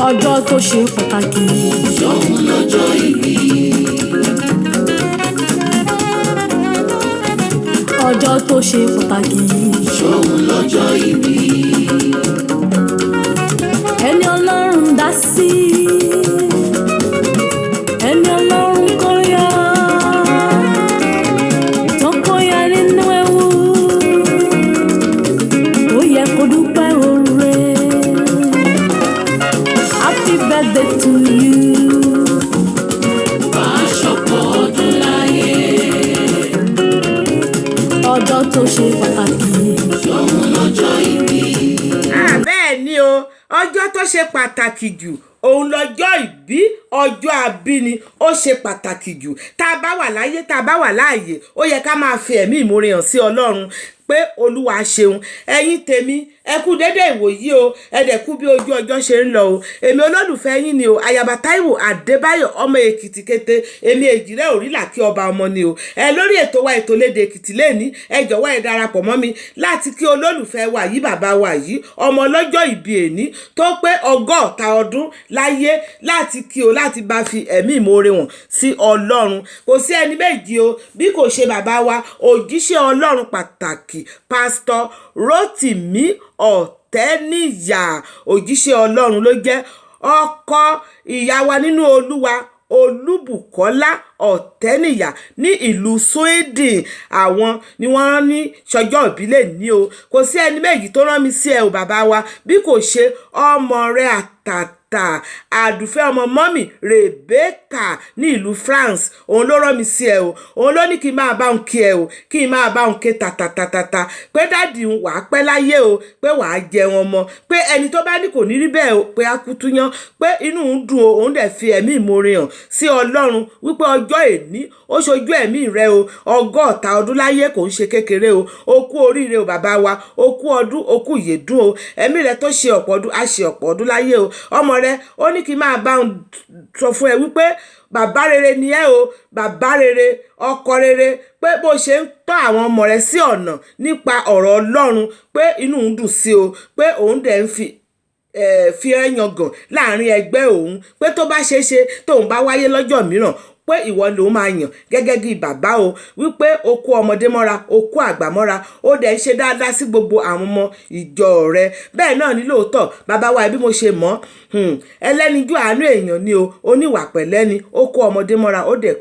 Ọjọ́ tó ṣe pàtàkì. Ṣóun lọ́jọ́ ìbí. Ọjọ́ tó ṣe pàtàkì. Ṣóun lọ́jọ́ ìbí. Ẹni Ọlọ́run dá sí. Ẹni Ọlọ́run kó yọ. Tó kó yọ nínú ewu. Ó yẹ kó dúpẹ́ oore. Happy birthday to you. Wàá ṣọ̀pọ̀ ọdún láyé. Ọjọ́ tó ṣe pàtàkì. Ṣóun lọ́jọ́ ìbí. Bẹ́ẹ̀ ni o, ọjọ́ tó ṣe pàtàkì jù òun lọ́jọ́ ìbí, ọjọ́ àbíni ó ṣe pàtàkì jù. Tá a bá wà láyé, tá a bá wà láàyè, ó yẹ ká máa fi ẹ̀mí ìmoore hàn sí Ọlọ́run pé Olúwa ṣeun. Ẹ̀yin tèmi, ẹ kú dédé ìwòyí o, ẹ dẹ̀ kú bí ojú ọjọ́ ṣe ń lọ o. Èmi olólùfẹ́ yín ni o, Ayaba Táíwò Adébáyọ̀, ọmọ Èkìtì kété, èmi èjìrẹ́ òrìlà kí ọba ọmọ ni o. Ẹ lórí ètò wa, ètò Lédè Èkìtì lẹ́ni, ẹ jọ̀wọ́ ẹ darapọ̀ mọ́ mi láti kí olólùfẹ́ wa yìí, bàbá wa yìí, ọmọ ọlọ́jọ́ ìbí èní tó pé 60 ọdún láyé, láti kí o, láti bá fi ẹ̀mí ìmoore wọn sí Ọlọ́run. Kò sí ẹni méjì o bí kò ṣe bàbá wa, òjíṣẹ́ Ọlọ́run pàtàkì, Pásítọ̀ Rótìmí Ọ̀tẹ́níyà. Òjíṣẹ́ Ọlọ́run ló jẹ́, ọkọ ìyá wa nínú Olúwa, Olúbùkọ́lá Ọ̀tẹ́níyà ní ìlú Sweden. Àwọn ni wọ́n ní ṣọjọ́ ìbílẹ̀ ní o. Kò sí ẹni méjì tó rán mi sí ẹ o, bàbá wa, bí kò ṣe ọmọ rẹ àtàtà, àdùfẹ́ ọmọ mọ́mì Rebecca ní ìlú France. Òun ló rán mi sí ẹ o. Òun ló ní kí n máa bá òun kí ẹ o, kí n máa bá òun ké tàtàtàtàtà pé daddy òun, wàá pẹ́ láyé o, pé wàá jẹun ọmọ, pé ẹni tó bá ní kò ní rí bẹ́ẹ̀ o, pé á kú túyán, pé inú òun dùn o. Òun dẹ̀ fi ẹ̀mí ìmoore hàn sí Ọlọ́run wípé ọjọ́ èní ó ṣojú ẹ̀mí rẹ o. 60 ọdún láyé kò ń ṣe kékeré o. O kú oríire o, bàbá wa, o kú ọdún, o kú ìyèdún o. Ẹ̀mí rẹ tó ṣe ọ̀pọ̀ ọdún á ṣe ọ̀pọ̀ ọdún láyé o. Ọmọ rẹ ó ní kí n máa bá òun sọ fún ẹ wípé bàbá rere ni ẹ o, bàbá rere, ọkọ rere, pé bó ṣe ń tọ́ àwọn ọmọ rẹ sí ọ̀nà nípa ọ̀rọ̀ Ọlọ́run, pé inú òun dùn sí o, pé òun dẹ̀ ń fi ẹ́ yangàn láàrin ẹgbẹ́ òun, pé tó bá ṣeé ṣe tóun bá wáyé lọ́jọ́ mìíràn, pé ìwọ lòun máa yàn gẹ́gẹ́ bí bàbá o, wípé o kó ọmọdé mọ́ra, o kó àgbà mọ́ra, ó dẹ̀ ń ṣe dáadáa sí gbogbo àwọn ọmọ ìjọ rẹ. Bẹ́ẹ̀ náà ní lóòótọ́, bàbá wa, bí mo ṣe mọ̀, ẹlẹ́nijú àánú èèyàn ni o, oníwà pẹ̀lẹ́ ni. Ó kó ọmọdé mọ́ra, ó dẹ̀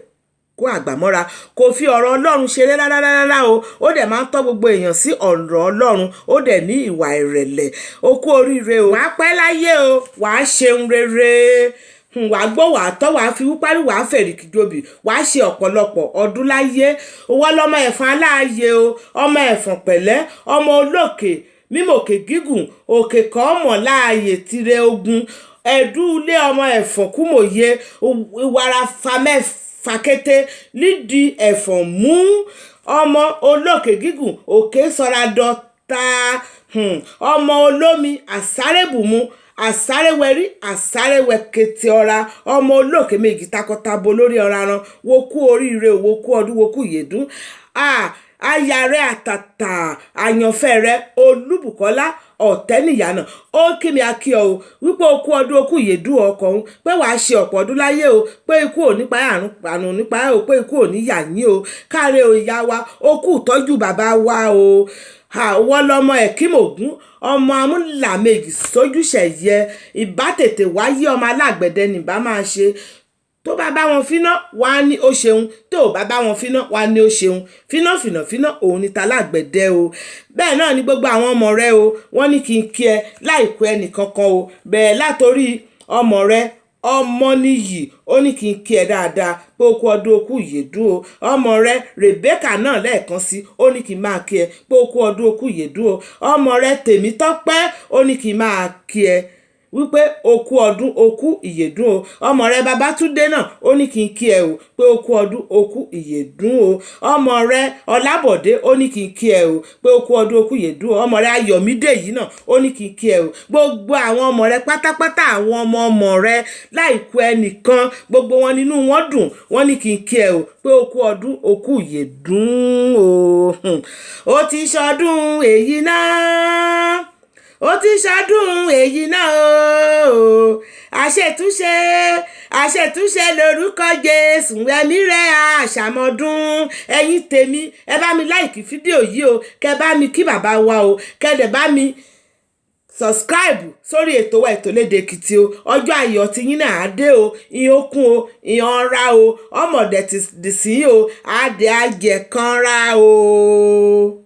kó àgbà mọ́ra. Kò fi ọ̀rọ̀ Ọlọ́run ṣeré rárá rárá o. Ó dẹ̀ máa ń tọ́ gbogbo èèyàn sí ọ̀rọ̀ Ọlọ́run. Ó dẹ̀ ní ìwà ìrẹ̀lẹ̀. Ó kú oríire o, wàá pẹ́ láyé o, wàá ṣeun rere, wàá gbọ́, wàá tọ́, wàá fi wúpárí, wàá fèrèkì jobì, wàá ṣe ọ̀pọ̀lọpọ̀ ọdún láyé. Owó lọ́mọ ẹ̀fọn aláàyè o, ọmọ ẹ̀fọn pẹ̀lẹ́, ọmọ olókè mímòkè gígùn, òkè kọ́ mọ̀ láàyè tirẹ̀ ogun ẹ̀dúlé, ọmọ ẹ̀fọn kúmòye ìwàrà famẹ́fàkété nídìí ẹ̀fọn mú, ọmọ olókè gígùn, òkè sọ̀ràdọ̀ ta, ọmọ olómi àsárébùmù, àsáré-wẹrí, àsáré-wẹkẹtẹ ọ̀ra, ọmọ olókè méjì takọtabo lórí ọ̀ra ran. Wo kú oríire o, wo kú ọdún, wo kú ìyèdún. Aya rẹ àtàtà, àyànfẹ́ rẹ, Olúbùkọ́lá Ọ̀tẹ́nìyànà, ó kí mi akí ọ o wípé o kú ọdún, o kú ìyèdún ọkọ òun, pé wàá ṣe ọ̀pọ̀ ọdún láyé o, pé ikú ò nípa àrùn, àrùn nípa ẹ o, pé ikú ò ní yà yín o. Káre o, ìyá wa, o kú ìtọ́jú bàbá wa o. Àwọn lọmọ ẹ̀kímògún, ọmọ amúlàmejì sójúṣẹ̀yẹ, ìbá tètè wáyé, ọmọ alágbẹ̀dẹ nìbá máa ṣe. Tó bá bá wọn fíná, wá ní ó ṣeun. Tó bá bá wọn fíná, wá ní ó ṣeun. Fíná fìnà fíná òun ni talágbẹ̀dẹ o. Bẹ́ẹ̀ náà ni gbogbo àwọn ọmọ rẹ o, wọ́n ní kí n kí ẹ láìkú ẹnì kankan o. Bẹ́ẹ̀ látòrí ọmọ rẹ Ọmọníyì, ó ní kí n kí ẹ dáadáa pé ó kú ọdún, ó kú ìyèdún o. Ọmọ rẹ Rebecca náà lẹ́ẹ̀kan sí, ó ní kí n máa kí ẹ pé ó kú ọdún, ó kú ìyèdún o. Ọmọ rẹ Tèmítọ́pẹ́, ó ní kí n máa kí ẹ wípé o kú ọdún, o kú ìyèdún o. Ọmọ rẹ Babátúndé náà, ó ní kí n kí ẹ o pé o kú ọdún, o kú ìyèdún o. Ọmọ rẹ Ọlábọ̀dé, ó ní kí n kí ẹ o pé o kú ọdún, o kú ìyèdún o. Ọmọ rẹ Ayọ̀mídé yìí náà, ó ní kí n kí ẹ o. Gbogbo àwọn ọmọ rẹ pátápátá, àwọn ọmọ ọmọ rẹ, láìkú ẹnìkan, gbogbo wọn nínú wọn dùn, wọ́n ní kí n kí ẹ o pé o kú ọdún, o kú ìyèdún o. Ó ti ṣọdún èyí náà. Ó ti ń ṣọdún èyí náà o. Àṣetúnṣe, àṣetúnṣe lórúkọ Jésù, ẹ̀mí rẹ̀ àṣàmọ́dún. Ẹ̀yin tèmi, ẹ bá mi like fídíò yìí o, kẹ bá mi kí bàbá wa o, kẹ dẹ̀ bá mi subscribe sórí ètò wa, ètò Lédè Èkìtì o. Ọjọ́ ayọ̀ tí yín náà á dé o, ìyẹn okun o, ìyẹn ọ̀ra o, ọmọdé ti dì sí o, àdé àjẹkànra o.